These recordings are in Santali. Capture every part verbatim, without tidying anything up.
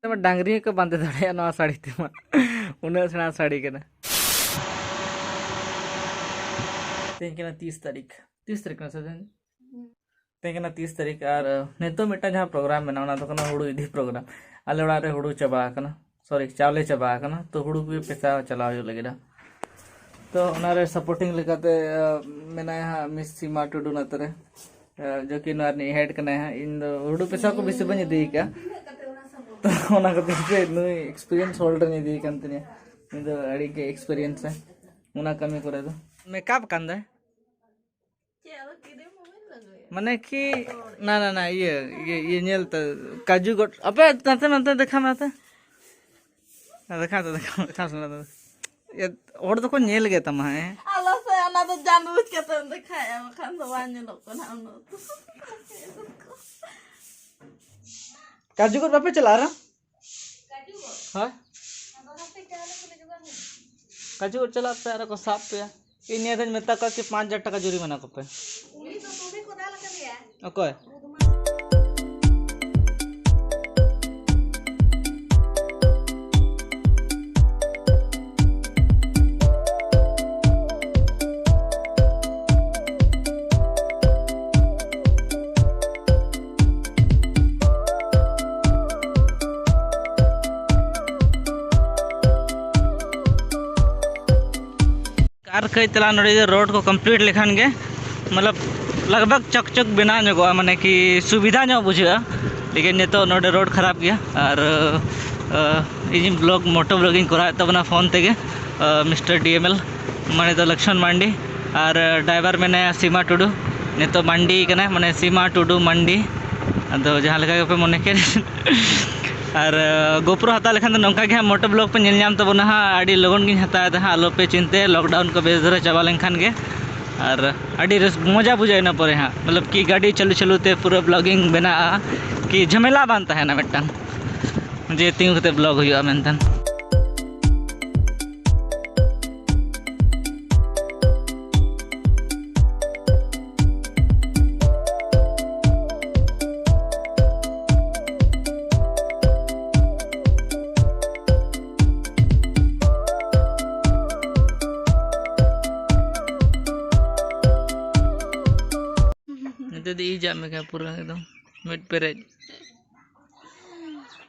ᱛᱚᱵᱮ ᱰᱟᱝᱨᱤ ᱦᱚᱸᱠᱚ ᱵᱟᱸᱫᱮ ᱫᱟᱲᱮᱭᱟᱜᱼᱟ ᱱᱚᱣᱟ ᱥᱟᱹᱲᱤ ᱛᱮᱢᱟ᱾ ᱩᱱᱟᱹᱜ ᱥᱮᱬᱟ ᱥᱟᱹᱲᱤ ᱠᱟᱱᱟ᱾ ᱛᱮᱦᱮᱧ ᱠᱟᱱᱟ ᱛᱤᱥ ᱛᱟᱹᱨᱤᱠᱷ᱾ ᱛᱤᱥ ᱛᱟᱹᱨᱤᱠᱷ ᱠᱟᱱᱟ ᱥᱮ ᱛᱮᱦᱮᱧ? ᱛᱮᱦᱮᱧ ᱠᱟᱱᱟ ᱛᱤᱥ ᱛᱟᱹᱨᱤᱠᱷ, ᱟᱨ, ᱟᱸ, ᱱᱤᱛᱚᱜ ᱢᱤᱫᱴᱟᱝ ᱡᱟᱦᱟᱸ ᱯᱨᱳᱜᱨᱟᱢ ᱢᱮᱱᱟᱜᱼᱟ, ᱚᱱᱟ ᱫᱚ ᱠᱟᱱᱟ ᱦᱩᱲᱩ ᱤᱫᱤ ᱯᱨᱳᱜᱨᱟᱢ᱾ ᱟᱞᱮ ᱚᱲᱟᱜ ᱨᱮ ᱦᱩᱲᱩ ᱪᱟᱵᱟ ᱟᱠᱟᱱᱟ, ᱥᱚᱨᱤ, ᱪᱟᱣᱞᱮ ᱪᱟᱵᱟ ᱟᱠᱟᱱᱟ, ᱛᱚ ᱦᱩᱲᱩ ᱠᱚᱜᱮ ᱯᱮᱥᱟ ᱪᱟᱞᱟᱣ ᱦᱩᱭᱩᱜ ᱞᱟᱹᱜᱤᱫᱼᱟ᱾ ᱛᱚ ᱚᱱᱟᱨᱮ ᱥᱟᱯᱳᱨᱴᱤᱝ ᱞᱮᱠᱟᱛᱮ, ᱟᱸ, ᱢᱮᱱᱟᱭᱟ ᱦᱟᱸᱜ ᱢᱤᱥ ᱥᱤᱢᱟ ᱴᱩᱰᱩ ᱱᱚᱛᱮ ᱨᱮ, ᱟᱸ, ᱡᱚᱠᱤ ᱱᱚᱣᱟ ᱨᱤᱱᱤᱡ ᱦᱮᱰ ᱠᱟᱱᱟᱭ ᱦᱟᱸᱜ᱾ ᱤᱧ ᱫᱚ ᱦᱩᱲᱩ ᱯᱮᱥᱟ ᱠᱚ ᱵᱮᱥᱤ ᱵᱟᱹᱧ ᱤᱫᱤ ᱟᱠᱟᱫᱼᱟ, ᱛᱚ ᱚᱱᱟ ᱠᱷᱟᱹᱛᱤᱨ ᱛᱮ ᱱᱩᱭ ᱮᱠᱥᱯᱤᱨᱤᱭᱮᱱᱥ ᱦᱳᱞᱰᱟᱨ ᱤᱧ ᱤᱫᱤᱭᱮ ᱠᱟᱱ ᱛᱤᱧᱟᱹ᱾ ᱩᱱᱤ ᱫᱚ ᱟᱹᱰᱤ ᱜᱮ ᱮᱠᱥᱯᱤᱨᱤᱭᱮᱱᱥ ᱚᱱᱟ ᱠᱟᱹᱢᱤ ᱠᱚᱨᱮ ᱫᱚ᱾ ᱢᱮᱠᱟᱯ ᱠᱟᱱ ᱫᱚᱭ᱾ ᱪᱮᱫ ᱟᱫᱚ ᱠᱨᱤᱢ ᱦᱚᱸ ᱵᱟᱹᱧ ᱞᱟᱜᱟᱣᱟ᱾ ᱢᱟᱱᱮ ᱠᱤ, ᱱᱟ, ᱱᱟ, ᱱᱟ, ᱤᱭᱟᱹ, ᱤᱭᱟᱹ, ᱤᱭᱟᱹ ᱧᱮᱞ ᱛᱮ, ᱠᱟᱡᱩ ᱜᱚᱴ-, ᱟᱯᱮ ᱱᱟᱛᱮ, ᱱᱟᱛᱮ ᱫᱮᱠᱷᱟ ᱢᱮ, ᱱᱟᱛᱮ᱾ ᱱᱟ, ᱫᱮᱠᱷᱟ, ᱫᱮᱠᱷᱟ, ᱫᱮᱠᱷᱟ, ᱫᱮᱠᱷᱟ, ᱫᱮᱠᱷᱟ᱾ ᱤᱭᱟᱹ, ᱦᱚᱲ ᱫᱚᱠᱚ ᱧᱮᱞ ᱜᱮ ᱛᱟᱢᱟ, ᱦᱮᱸ᱾ ᱟᱞᱚ ᱥᱮ, ᱚᱱᱟ ᱫᱚ ᱡᱟᱱᱵᱩᱡ ᱠᱟᱛᱮᱢ ᱫᱮᱠᱷᱟᱭᱟ, ᱵᱟᱠᱷᱟᱱ ᱫᱚ ᱵᱟᱝ ᱧᱮᱞᱚᱜ ᱠᱟᱱᱟ ᱩᱱᱟᱹᱜ᱾ ᱠᱟᱡᱩ ᱜᱚᱴ ᱵᱟᱯᱮ ᱪᱟᱞᱟᱜᱼᱟ ᱟᱨ? ᱦᱳᱭ᱾ ᱠᱟᱡᱩ ᱜᱚᱴ ᱪᱟᱞᱟᱜ ᱯᱮ ᱟᱨ ᱠᱚ ᱥᱟᱵ ᱯᱮᱭᱟ᱾ ᱤᱧ ᱱᱤᱭᱟᱹ ᱫᱷᱟᱣ ᱢᱮᱛᱟ ᱠᱚᱣᱟ ᱠᱤ ᱯᱟᱸᱪ ᱦᱟᱡᱟᱨ ᱴᱟᱠᱟ ᱡᱩᱨᱤᱢᱟᱱᱟ ᱠᱚᱯᱮ᱾ ᱚᱠᱚᱭ? ᱟᱨ ᱠᱟᱹᱡ ᱛᱟᱞᱟᱝ ᱱᱚᱰᱮ ᱫᱚ ᱨᱳᱰ ᱠᱚ ᱠᱚᱢᱯᱞᱤᱴ ᱞᱮᱠᱷᱟᱱ ᱜᱮ, ᱢᱚᱛᱞᱚᱵ, ᱞᱟᱜᱽ ᱵᱷᱟᱜᱽ ᱪᱚᱠ ᱪᱚᱠ ᱵᱮᱱᱟᱣ ᱧᱚᱜᱚᱜᱼᱟ, ᱢᱟᱱᱮ ᱠᱤ ᱥᱩᱵᱤᱫᱷᱟ ᱧᱚᱜ ᱵᱩᱡᱷᱟᱹᱜᱼᱟ᱾ ᱞᱮᱠᱤᱱ ᱱᱤᱛᱚᱜ ᱱᱚᱰᱮ ᱨᱳᱰ ᱠᱷᱟᱨᱟᱯ ᱜᱮᱭᱟ᱾ ᱟᱨ, ᱟᱹ, ᱤᱧ ᱵᱞᱚᱜ, ᱢᱳᱴᱳ ᱵᱞᱚᱜᱤᱝ ᱠᱚᱨᱟᱣᱮᱫ ᱛᱟᱵᱚᱱᱟ ᱯᱷᱳᱱ ᱛᱮᱜᱮ, ᱟᱹ, ᱢᱤᱥᱴᱟᱨ ᱰᱤ ᱮᱢ ᱮᱞ, ᱢᱟᱱᱮ ᱫᱚ ᱞᱚᱠᱥᱢᱚᱱ ᱢᱟᱱᱰᱤ, ᱟᱨ ᱰᱨᱟᱭᱵᱷᱟᱨ ᱢᱮᱱᱟᱭᱟ ᱥᱤᱢᱟ ᱴᱩᱰᱩ᱾ ᱱᱤᱛᱚᱜ ᱢᱟᱱᱰᱤ ᱠᱟᱱᱟᱭ, ᱢᱟᱱᱮ ᱥᱤᱢᱟ ᱴᱩᱰᱩ ᱢᱟᱱᱰᱤ, ᱟᱫᱚ ᱡᱟᱦᱟᱸ ᱞᱮᱠᱟ ᱜᱮᱯᱮ ᱢᱚᱱᱮ ᱠᱮᱫ᱾ ᱟᱨ, ᱟᱹ, ᱜᱳᱯᱨᱳ ᱦᱟᱛᱟᱣ ᱞᱮᱠᱷᱟᱱ ᱫᱚ ᱱᱚᱝᱠᱟ ᱜᱮ ᱦᱟᱸᱜ ᱢᱳᱴᱳ ᱵᱞᱚᱜ ᱯᱮ ᱧᱮᱞ ᱧᱟᱢ ᱛᱟᱵᱚᱱᱟ ᱦᱟᱸᱜ, ᱟᱹᱰᱤ ᱞᱚᱜᱚᱱ ᱜᱤᱧ ᱦᱟᱛᱟᱣ ᱮᱫᱟ ᱦᱟᱸᱜ, ᱟᱞᱚᱯᱮ ᱪᱤᱱᱛᱟᱹᱭᱟ, ᱞᱚᱠᱰᱟᱣᱩᱱ ᱠᱚ ᱵᱮᱥ ᱫᱷᱟᱨᱟ ᱪᱟᱵᱟ ᱞᱮᱱᱠᱷᱟᱱ ᱜᱮ᱾ ᱟᱨ ᱟᱹᱰᱤ ᱨᱟᱹᱥ-, ᱢᱚᱡᱟ ᱵᱩᱡᱷᱟᱹᱜᱼᱟ ᱤᱱᱟᱹ ᱯᱚᱨᱮ ᱦᱟᱸᱜ, ᱢᱚᱛᱞᱚᱵ ᱠᱤ ᱜᱟᱹᱰᱤ ᱪᱟᱹᱞᱩ ᱪᱟᱹᱞᱩ ᱛᱮ ᱯᱩᱨᱟᱹ ᱵᱞᱚᱜᱤᱝ ᱵᱮᱱᱟᱜᱼᱟ, ᱠᱤ ᱡᱷᱟᱢᱮᱞᱟ ᱵᱟᱝ ᱛᱟᱦᱮᱱᱟ ᱢᱤᱫᱴᱟᱝ, ᱡᱮ ᱛᱤᱸᱜᱩ ᱠᱟᱛᱮ ᱵᱞᱚᱜ ᱦᱩᱭᱩᱜᱼᱟ ᱢᱮᱱᱛᱮ᱾ ᱡᱩᱫᱤ ᱤᱡᱟᱜ ᱢᱮ ᱠᱷᱟᱱ ᱯᱩᱨᱟᱹ ᱮᱠᱫᱚᱢ ᱢᱤᱫ ᱯᱮᱨᱮᱡ᱾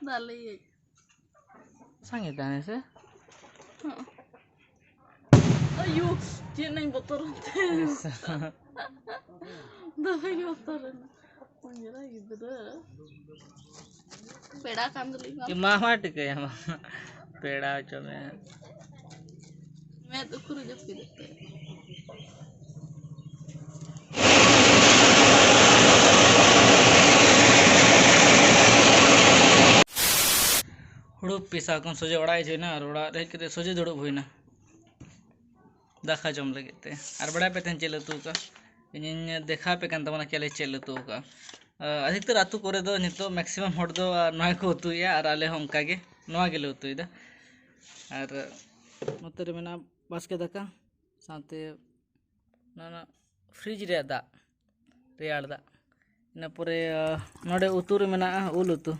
ᱫᱟᱞᱮᱭᱟᱹᱧ᱾ ᱥᱟᱸᱜᱮ ᱛᱟᱦᱮᱱ ᱥᱮ? ᱦᱚᱸ᱾ ᱟᱭᱩ, ᱪᱮᱫ ᱱᱟᱧ ᱵᱚᱛᱚᱨ ᱮᱱᱛᱮ᱾ ᱫᱚᱢᱮᱧ ᱵᱚᱛᱚᱨ ᱮᱱᱟ᱾ ᱩᱭᱦᱟᱹᱨᱟ ᱜᱤᱫᱽᱨᱟᱹ᱾ ᱯᱮᱲᱟ ᱠᱟᱱ ᱫᱚᱞᱤᱧ ᱢᱟ᱾ ᱢᱟ, ᱢᱟ, ᱴᱷᱤᱠᱟᱹᱭᱟ, ᱢᱟ᱾ ᱯᱮᱲᱟ ᱦᱚᱪᱚ ᱢᱮ᱾ ᱢᱮᱫ ᱩᱠᱩᱨ ᱡᱟᱹᱯᱤᱫ ᱮᱫ ᱛᱟᱭᱟ᱾ ᱦᱩᱲᱩ ᱯᱮᱥᱟ ᱠᱷᱚᱱ ᱥᱚᱡᱷᱮ ᱚᱲᱟᱜ ᱦᱮᱡ ᱦᱩᱭᱱᱟ ᱟᱨ ᱚᱲᱟᱜ ᱨᱮ ᱦᱮᱡ ᱠᱟᱛᱮ ᱥᱚᱡᱷᱮ ᱫᱩᱲᱩᱵ ᱦᱩᱭᱱᱟ ᱫᱟᱠᱟ ᱡᱚᱢ ᱞᱟᱹᱜᱤᱫ ᱛᱮ᱾ ᱟᱨ ᱵᱟᱲᱟᱭ ᱯᱮ ᱛᱮᱦᱮᱧ ᱪᱮᱫ ᱞᱮ ᱩᱛᱩ ᱟᱠᱟᱫᱼᱟ? ᱤᱧᱤᱧ ᱫᱮᱠᱷᱟᱣ ᱟᱯᱮ ᱠᱟᱱ ᱛᱟᱵᱚᱱᱟ ᱪᱮᱫ ᱞᱮ, ᱪᱮᱫ ᱞᱮ ᱩᱛᱩ ᱟᱠᱟᱫᱼᱟ᱾ ᱟᱹᱰᱤ ᱩᱛᱟᱹᱨ ᱟᱹᱛᱩ ᱠᱚᱨᱮ ᱫᱚ ᱱᱤᱛᱚᱜ maximum ᱦᱚᱲ ᱫᱚ ᱱᱚᱣᱟ ᱠᱚ ᱩᱛᱩᱭᱮᱫᱼᱟ ᱟᱨ ᱟᱞᱮ ᱦᱚᱸ ᱚᱱᱠᱟ ᱜᱮ ᱱᱚᱣᱟ ᱜᱮᱞᱮ ᱩᱛᱩᱭᱮᱫᱟ᱾ ᱟᱨ ᱱᱚᱛᱮ ᱨᱮ ᱢᱮᱱᱟᱜᱼᱟ ᱵᱟᱥᱠᱮ ᱫᱟᱠᱟ ᱥᱟᱶᱛᱮ ᱚᱱᱟ, ᱚᱱᱟ fridge ᱨᱮᱭᱟᱜ ᱫᱟᱜ, ᱨᱮᱭᱟᱲ ᱫᱟᱜ᱾ ᱤᱱᱟᱹ ᱯᱚᱨᱮ, ᱟᱸ, ᱱᱚᱰᱮ ᱩᱛᱩ ᱨᱮ ᱢᱮᱱᱟᱜᱼᱟ ᱩᱞ ᱩᱛᱩ᱾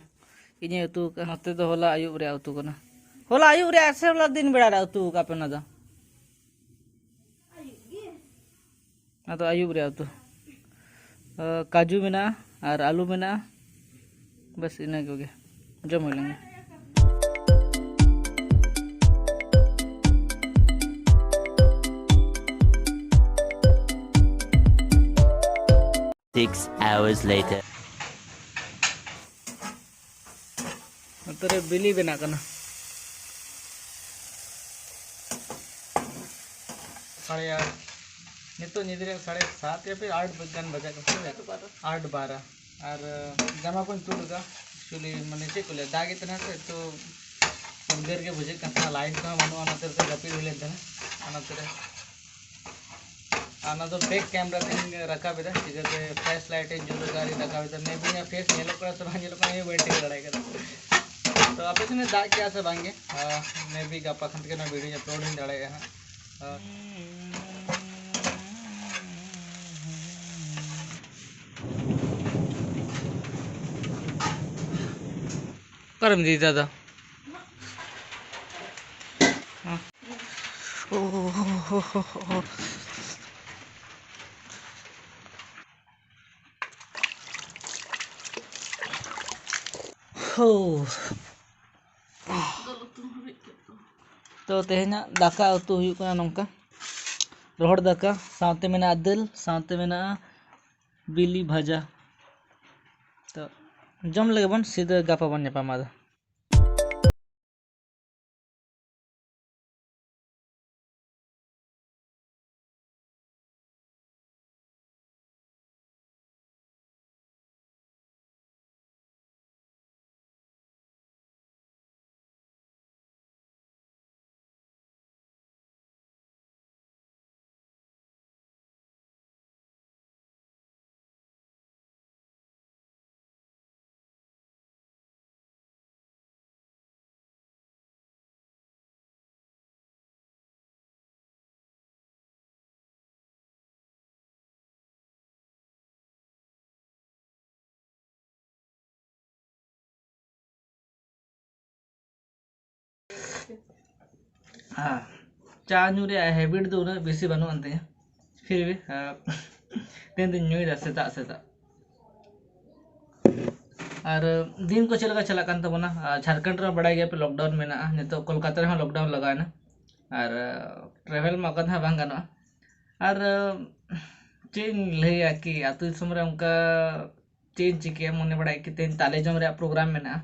ᱤᱧᱤᱧ ᱩᱛᱩ ᱟᱠᱟᱫᱼᱟ᱾ ᱱᱚᱛᱮ ᱫᱚ ᱦᱚᱞᱟ ᱟᱹᱭᱩᱵ ᱨᱮᱭᱟᱜ ᱩᱛᱩ ᱠᱟᱱᱟ᱾ ᱦᱚᱞᱟ ᱟᱹᱭᱩᱵ ᱨᱮᱭᱟᱜ ᱥᱮ ᱦᱚᱞᱟ ᱫᱤᱱ ᱵᱮᱲᱟ ᱨᱮ ᱩᱛᱩ ᱟᱠᱟᱫ ᱯᱮ ᱚᱱᱟ ᱫᱚ? ᱚᱱᱟ ᱫᱚ ᱟᱹᱭᱩᱵ ᱨᱮᱭᱟᱜ ᱩᱛᱩ᱾ ᱟᱸ, ᱠᱟᱡᱩ ᱢᱮᱱᱟᱜᱼᱟ ᱟᱨ ᱟᱹᱞᱩ ᱢᱮᱱᱟᱜᱼᱟ᱾ ᱵᱟᱥ ᱤᱱᱟᱹ ᱠᱚᱜᱮ᱾ ᱡᱚᱢ ᱦᱩᱭ ᱞᱮᱱ ᱜᱮ᱾ Six hours later. ᱱᱚᱛᱮ ᱨᱮ ᱵᱤᱞᱤ ᱵᱮᱱᱟᱜ ᱠᱟᱱᱟ᱾ ᱥᱟᱲᱮ ᱟᱴ, ᱱᱤᱛᱚᱜ ᱧᱤᱫᱟᱹ ᱨᱮᱭᱟᱜ ᱥᱟᱲᱮ ᱥᱟᱛ ᱭᱟ ᱯᱷᱤᱨ ᱟᱴ ᱵᱟᱡ-, ᱜᱟᱱ ᱵᱟᱡᱟᱜ ᱠᱟᱱᱟ᱾ ᱟᱴ ᱵᱟᱨᱚ᱾ ᱟᱨ, ᱟᱸ, ᱡᱟᱢᱟ ᱠᱚᱧ ᱛᱩᱫ ᱟᱠᱟᱫᱼᱟ᱾ Actually, ᱢᱟᱱᱮ, ᱪᱮᱫ ᱠᱚ ᱞᱟᱹᱭᱟ, ᱫᱟᱜ ᱮᱫ ᱛᱟᱦᱮᱱᱟ ᱥᱮ, ᱛᱚ ᱩᱫᱽᱜᱟᱹᱨ ᱜᱮ ᱵᱩᱡᱷᱟᱹᱜ ᱠᱟᱱ ᱛᱟᱦᱮᱱᱟ᱾ ᱞᱟᱭᱤᱱ ᱠᱚᱦᱚᱸ ᱵᱟᱹᱱᱩᱜᱼᱟ, ᱚᱱᱟᱛᱮ ᱡᱟᱹᱯᱤᱫ ᱦᱩᱭ ᱞᱮᱱ ᱛᱟᱦᱮᱱᱟ᱾ ᱚᱱᱟᱛᱮ ᱨᱮ ᱟᱨ ᱚᱱᱟ ᱫᱚ back camera ᱛᱮᱧ ᱨᱟᱠᱟᱵ ᱮᱫᱟ, ᱪᱤᱠᱟᱹᱛᱮ flashlight ᱤᱧ ᱡᱩᱞ ᱟᱠᱟᱫ ᱟᱨᱤᱧ ᱨᱟᱠᱟᱵ ᱮᱫᱟ᱾ Maybe ᱤᱧᱟᱹᱜ face ᱧᱮᱞᱚᱜ ᱠᱟᱱᱟ ᱥᱮ ᱵᱟᱝ ᱧᱮᱞᱚᱜ ᱠᱟᱱᱟ, ᱤᱧ ᱦᱚᱸ ᱵᱟᱹᱧ ᱴᱷᱤᱠᱟᱹ ᱫᱟᱲᱮ ᱠᱟᱫᱟ᱾ ᱛᱚ ᱟᱯᱮ ᱥᱮᱱ ᱮ ᱫᱟᱜ ᱠᱮᱜᱼᱟ ᱥᱮ ᱵᱟᱝ ᱜᱮ? ᱟᱨ maybe ᱜᱟᱯᱟ ᱠᱷᱟᱱ ᱛᱮᱜᱮ ᱱᱚᱣᱟ video ᱤᱧ upload ᱤᱧ ᱫᱟᱲᱮᱭᱟᱜᱼᱟ ᱦᱟᱸᱜ᱾ ᱟᱨ ᱚᱠᱟᱨᱮᱢ ᱤᱫᱤᱭᱮᱫᱟ ᱟᱫᱚ? ᱚ, ᱦᱚ, ᱦᱚ, ᱦᱚ, ᱦᱚ᱾ ᱳ᱾ ᱛᱚ, ᱛᱮᱦᱮᱧᱟᱜ ᱫᱟᱠᱟ ᱩᱛᱩ ᱦᱩᱭᱩᱜ ᱠᱟᱱᱟ ᱱᱚᱝᱠᱟ, ᱨᱚᱦᱚᱲ ᱫᱟᱠᱟ, ᱥᱟᱶᱛᱮ ᱢᱮᱱᱟᱜᱼᱟ ᱫᱟᱹᱞ, ᱥᱟᱶᱛᱮ ᱢᱮᱱᱟᱜᱼᱟ ᱵᱤᱞᱤ ᱵᱷᱟᱡᱟ᱾ ᱛᱚ, ᱡᱚᱢ ᱞᱮᱜᱮ ᱵᱚᱱ, ᱥᱤᱫᱷᱟᱹ ᱜᱟᱯᱟ ᱵᱚᱱ ᱧᱟᱯᱟᱢᱟ ᱟᱫᱚ᱾ ᱦᱮᱸ, ᱪᱟ ᱧᱩ ᱨᱮᱭᱟᱜ ᱦᱮᱵᱤᱴ ᱫᱚ ᱩᱱᱟᱹᱜ ᱵᱮᱥᱤ ᱵᱟᱹᱱᱩᱜ ᱟᱱ ᱛᱤᱧᱟᱹ, ᱯᱷᱤᱨ ᱵᱷᱤ, ᱟᱸ, ᱛᱮᱦᱮᱧ ᱫᱚᱧ ᱧᱩᱭᱮᱫᱟ ᱥᱮᱛᱟᱜ ᱥᱮᱛᱟᱜ᱾ ᱟᱨ ᱫᱤᱱ ᱠᱚ ᱪᱮᱫ ᱞᱮᱠᱟ ᱪᱟᱞᱟᱜ ᱠᱟᱱ ᱛᱟᱵᱚᱱᱟ? ᱟᱨ ᱡᱷᱟᱲᱠᱷᱚᱸᱰ ᱨᱮᱦᱚᱸ ᱵᱟᱲᱟᱭ ᱜᱮᱭᱟ ᱯᱮ, ᱞᱚᱠᱰᱟᱣᱩᱱ ᱢᱮᱱᱟᱜᱼᱟ, ᱱᱤᱛᱚᱜ ᱠᱳᱞᱠᱟᱛᱟ ᱨᱮᱦᱚᱸ ᱞᱚᱠᱰᱟᱣᱩᱱ ᱞᱟᱜᱟᱣᱮᱱᱟ᱾ ᱟᱨ ᱴᱨᱟᱵᱷᱮᱞ ᱢᱟ ᱚᱠᱟ ᱛᱮᱦᱚᱸ ᱵᱟᱝ ᱜᱟᱱᱚᱜᱼᱟ᱾ ᱟᱨ ᱪᱮᱫ ᱤᱧ ᱞᱟᱹᱭᱟ ᱠᱤ, ᱟᱹᱛᱩ ᱫᱤᱥᱚᱢ ᱨᱮ ᱚᱱᱠᱟ ᱪᱮᱫ ᱤᱧ ᱪᱤᱠᱟᱹᱭᱟ, ᱢᱚᱱᱮ ᱵᱟᱲᱟᱭᱮᱫ ᱠᱤ ᱛᱮᱦᱮᱧ ᱛᱟᱞᱮ ᱡᱚᱢ ᱨᱮᱭᱟᱜ ᱯᱨᱳᱜᱨᱟᱢ ᱢᱮᱱᱟᱜᱼᱟ,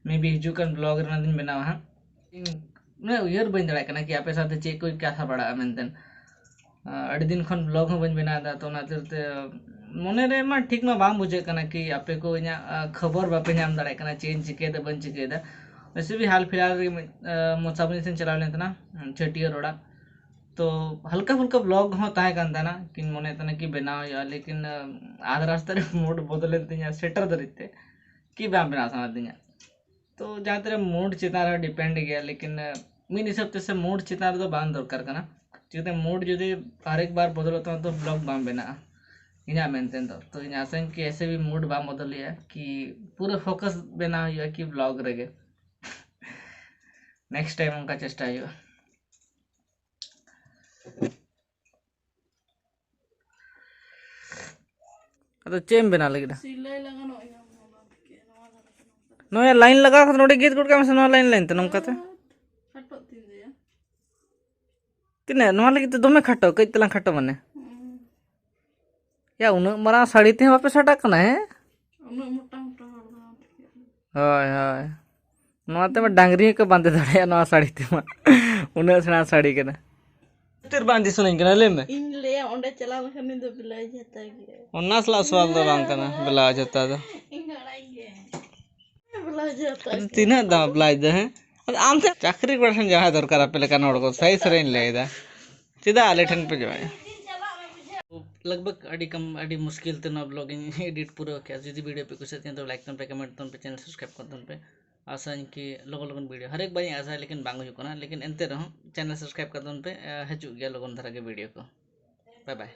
ᱢᱮ ᱵᱤ ᱦᱤᱡᱩᱜ ᱠᱟᱱ ᱵᱞᱚᱜ ᱨᱮ ᱚᱱᱟ ᱫᱚᱧ ᱵᱮᱱᱟᱣᱟ ᱦᱟᱸᱜ᱾ ᱤᱧ ᱩᱱᱟᱹᱜ ᱩᱭᱦᱟᱹᱨ ᱵᱟᱹᱧ ᱫᱟᱲᱮᱭᱟᱜ ᱠᱟᱱᱟ ᱠᱤ ᱟᱯᱮ ᱥᱟᱶᱛᱮ ᱪᱮᱫ ᱠᱚ ᱠᱟᱛᱷᱟ ᱵᱟᱲᱟᱜᱼᱟ ᱢᱮᱱᱛᱮ᱾ ᱟᱹᱰᱤ ᱫᱤᱱ ᱠᱷᱚᱱ ᱵᱞᱚᱜ ᱦᱚᱸ ᱵᱟᱹᱧ ᱵᱮᱱᱟᱣ ᱮᱫᱟ, ᱛᱚ ᱚᱱᱟ ᱠᱷᱟᱹᱛᱤᱨ ᱛᱮ ᱢᱚᱱᱮ ᱨᱮ ᱢᱟ ᱴᱷᱤᱠ ᱢᱟ ᱵᱟᱝ ᱵᱩᱡᱷᱟᱹᱜ ᱠᱟᱱᱟ ᱠᱤ ᱟᱯᱮ ᱠᱚ ᱤᱧᱟᱹᱜ, ᱟ, ᱠᱷᱚᱵᱚᱨ ᱵᱟᱯᱮ ᱧᱟᱢ ᱫᱟᱲᱮᱭᱟᱜ ᱠᱟᱱᱟ, ᱪᱮᱫ ᱤᱧ ᱪᱤᱠᱟᱹᱭᱮᱫᱟ ᱵᱟᱹᱧ ᱪᱤᱠᱟᱹᱭᱮᱫᱟ᱾ ᱣᱮᱥᱮ ᱵᱷᱤ ᱦᱟᱞ ᱯᱷᱤᱞᱦᱟᱞ ᱨᱮ ᱢᱤᱫ, ᱟ, ᱢᱚᱥᱟᱵᱚᱱᱤ ᱥᱮᱫ ᱤᱧ ᱪᱟᱞᱟᱣ ᱞᱮᱱ ᱛᱟᱦᱮᱱᱟ, ᱪᱷᱟᱹᱴᱭᱟᱹᱨ ᱚᱲᱟᱜ᱾ ᱛᱚ ᱦᱟᱞᱠᱟ ᱯᱷᱩᱞᱠᱟ ᱵᱞᱚᱜ ᱦᱚᱸ ᱛᱟᱦᱮᱸ ᱠᱟᱱ ᱛᱟᱦᱮᱱᱟ, ᱠᱤᱱ ᱢᱚᱱᱮᱭᱮᱫ ᱛᱟᱦᱮᱱᱟ ᱠᱤ ᱵᱮᱱᱟᱣ ᱦᱩᱭᱩᱜᱼᱟ, ᱞᱮᱠᱤᱱ, ᱟ, ᱟᱫᱷᱟ ᱨᱟᱥᱛᱟ ᱨᱮ ᱢᱩᱰ ᱵᱚᱫᱚᱞᱮᱱ ᱛᱤᱧᱟ ᱥᱮᱴᱮᱨ ᱫᱷᱟᱹᱨᱤᱡ ᱛᱮ, ᱠᱤ ᱵᱟᱝ ᱵᱮᱱᱟᱣ ᱥᱟᱱᱟ ᱫᱤᱧᱟ᱾ ᱛᱚ ᱡᱟᱦᱟᱸ ᱛᱤᱱᱟᱹᱜ ᱢᱩᱰ ᱪᱮᱛᱟᱱ ᱨᱮ ᱰᱤᱯᱮᱱᱰ ᱜᱮᱭᱟ, ᱞᱮᱠᱤᱱ, ᱟ, ᱢᱤᱫ ᱦᱤᱥᱟᱹᱵ ᱛᱮ ᱥᱮ ᱢᱩᱰ ᱪᱮᱛᱟᱱ ᱨᱮᱫᱚ ᱵᱟᱝ ᱫᱚᱨᱠᱟᱨ ᱠᱟᱱᱟ᱾ ᱪᱤᱠᱟᱹᱛᱮ ᱢᱩᱰ ᱡᱩᱫᱤ ᱦᱟᱨ ᱮᱠ ᱵᱟᱨ ᱵᱚᱫᱚᱞᱚᱜ ᱛᱟᱢᱟ ᱛᱚ ᱵᱞᱚᱜ ᱵᱟᱝ ᱵᱮᱱᱟᱜᱼᱟ, ᱤᱧᱟᱹᱜ ᱢᱮᱱᱛᱮ ᱫᱚ᱾ ᱛᱚ ᱤᱧ ᱟᱥᱟᱧ ᱠᱤ ᱮᱥᱮ ᱵᱷᱤ ᱢᱩᱰ ᱵᱟᱝ ᱵᱚᱫᱚᱞ ᱦᱩᱭᱩᱜᱼᱟ, ᱠᱤ ᱯᱩᱨᱟᱹ ᱯᱷᱳᱠᱟᱥ ᱵᱮᱱᱟᱣ ᱦᱩᱭᱩᱜᱼᱟ ᱠᱤ ᱵᱞᱚᱜ ᱨᱮᱜᱮ᱾ ᱱᱮᱠᱥᱴ ᱴᱟᱭᱤᱢ ᱚᱱᱠᱟ ᱪᱮᱥᱴᱟ ᱦᱩᱭᱩᱜᱼᱟ᱾ ᱟᱫᱚ ᱪᱮᱫ ᱮᱢ ᱵᱮᱱᱟᱣ ᱞᱟᱹᱜᱤᱫ? ᱥᱤᱞᱟᱹᱭ ᱞᱟᱜᱟᱱᱚᱜ ᱤᱧ ᱟᱢ ᱱᱚᱣᱟ ᱛᱮᱜᱮ, ᱱᱚᱣᱟ ᱫᱷᱟᱨᱮ ᱛᱮ ᱱᱚᱝᱠᱟ᱾ ᱱᱚᱣᱟ ᱞᱟᱭᱤᱱ ᱞᱟᱜᱟᱣ ᱠᱟᱛᱮ ᱱᱚᱰᱮ ᱜᱮᱫ ᱜᱚᱫ ᱠᱟᱜ ᱢᱮᱥᱮ, ᱱᱚᱣᱟ ᱞᱟᱭᱤᱱ ᱞᱟᱭᱤᱱ ᱛᱮ ᱱᱚᱝᱠᱟ ᱛᱮ᱾ ᱠᱷᱟᱴᱚᱜ ᱛᱤᱧ ᱫᱚᱭᱟ᱾ ᱛᱤᱱᱟᱹᱜ? ᱱᱚᱣᱟ ᱞᱟᱹᱜᱤᱫ ᱛᱮ ᱫᱚᱢᱮ ᱠᱷᱟᱴᱚ, ᱠᱟᱹᱡ ᱛᱟᱞᱟᱝ ᱠᱷᱟᱴᱚ ᱢᱟᱱᱮ᱾ ᱦᱩᱸ᱾ ᱭᱟ, ᱩᱱᱟᱹᱜ ᱢᱟᱨᱟᱝ ᱥᱟᱹᱲᱤ ᱛᱮᱦᱚᱸ ᱵᱟᱯᱮ ᱥᱟᱴᱟᱜ ᱠᱟᱱᱟ, ᱦᱮᱸ? ᱩᱱᱟᱹᱜ ᱢᱚᱴᱟ ᱢᱚᱴᱟ ᱦᱚᱲ ᱫᱚ ᱵᱟᱝ ᱴᱷᱤᱠᱟᱹᱜ ᱠᱟᱱᱟ᱾ ᱦᱳᱭ, ᱦᱳᱭ᱾ ᱱᱚᱣᱟ ᱛᱮᱢᱟ ᱰᱟᱝᱨᱤ ᱦᱚᱸᱠᱚ ᱵᱟᱸᱫᱮ ᱫᱟᱲᱮᱭᱟᱜᱼᱟ, ᱱᱚᱣᱟ ᱥᱟᱹᱲᱤ ᱛᱮᱢᱟ᱾ ᱩᱱᱟᱹᱜ ᱥᱮᱬᱟ ᱥᱟᱹᱲᱤ ᱠᱟᱱᱟ᱾ ᱩᱛᱟᱹᱨ ᱵᱟᱝ ᱫᱤᱥᱟᱹᱧ ᱠᱟᱱᱟ, ᱞᱟᱹᱭ ᱢᱮ᱾ ᱤᱧ ᱞᱟᱹᱭᱟ, ᱚᱸᱰᱮ ᱪᱟᱞᱟᱣ ᱞᱮᱠᱷᱟᱱ ᱤᱧ ᱫᱚ ᱵᱞᱟᱣᱩᱡᱽ ᱦᱟᱛᱟᱣ ᱜᱮᱭᱟ᱾ ᱚᱱᱟ ᱥᱟᱞᱟᱜ ᱥᱚᱣᱟᱞ ᱫᱚ ᱵᱟᱝ ᱠᱟᱱᱟ, ᱵᱞᱟᱣᱩᱡᱽ ᱦᱟᱛᱟᱣ ᱫᱚ᱾ ᱤᱧ ᱦᱚᱸ ᱟᱲᱟᱜ ᱜᱮ᱾ ᱵᱞᱟᱣᱩᱡᱽ ᱦᱟᱛᱟᱣ ᱜᱮ᱾ ᱛᱤᱱᱟᱹᱜ ᱫᱟᱢ ᱵᱞᱟᱣᱩᱡᱽ ᱫᱚ, ᱦᱮᱸ? ᱟᱢ ᱴᱷᱮᱱ ᱪᱟᱹᱠᱨᱤ ᱠᱚᱲᱟ ᱴᱷᱮᱱ ᱡᱟᱶᱟᱭ ᱫᱚᱨᱠᱟᱨ ᱟᱯᱮ ᱞᱮᱠᱟᱱ ᱦᱚᱲ ᱠᱚ, ᱥᱟᱹᱦᱤ ᱥᱟᱹᱨᱤᱧ ᱞᱟᱹᱭᱫᱟ᱾ ᱪᱮᱫᱟᱜ ᱟᱞᱮ ᱴᱷᱮᱱ ᱯᱮ ᱡᱟᱶᱟᱭᱟ? ᱞᱟᱜᱽ ᱵᱷᱟᱜᱽ ᱟᱹᱰᱤ ᱠᱟᱢ, ᱟᱹᱰᱤ ᱢᱩᱥᱠᱤᱞ ᱛᱮ ᱱᱚᱣᱟ ᱵᱞᱚᱜ ᱤᱧ ᱮᱰᱤᱴ ᱯᱩᱨᱟᱹᱣ ᱠᱮᱫᱼᱟ᱾ ᱡᱩᱫᱤ ᱵᱷᱤᱰᱤᱭᱳ ᱯᱮ ᱠᱩᱥᱤᱭᱟᱜ ᱛᱤᱧᱟ, ᱛᱚᱵᱮ ᱞᱟᱭᱤᱠ ᱛᱟᱵᱚᱱ ᱯᱮ, ᱠᱚᱢᱮᱱᱴ ᱛᱟᱵᱚᱱ ᱯᱮ, ᱪᱮᱱᱮᱞ ᱥᱟᱵᱥᱠᱨᱟᱭᱤᱵ ᱠᱟᱜ ᱛᱟᱵᱚᱱ ᱯᱮ᱾ ᱟᱥᱟᱧ ᱠᱤ ᱞᱚᱜᱚᱱ ᱞᱚᱜᱚᱱ ᱵᱷᱤᱰᱤᱭᱳ, ᱦᱟᱨᱮᱠ ᱵᱟᱨ ᱤᱧ ᱟᱥᱟᱭᱟ, ᱞᱮᱠᱤᱱ ᱵᱟᱝ ᱦᱩᱭᱩᱜ ᱠᱟᱱᱟ᱾ ᱞᱮᱠᱤᱱ ᱮᱱᱛᱮ ᱨᱮᱦᱚᱸ ᱪᱮᱱᱮᱞ ᱥᱟᱵᱥᱠᱨᱟᱭᱤᱵ ᱠᱟᱜ ᱛᱟᱵᱚᱱ ᱯᱮ, ᱦᱤᱡᱩᱜ ᱜᱮᱭᱟ ᱞᱚᱜᱚᱱ ᱫᱷᱟᱨᱟ ᱜᱮ ᱵᱷᱤᱰᱤᱭᱳ ᱠᱚ᱾ ᱵᱟᱭ ᱵᱟᱭ᱾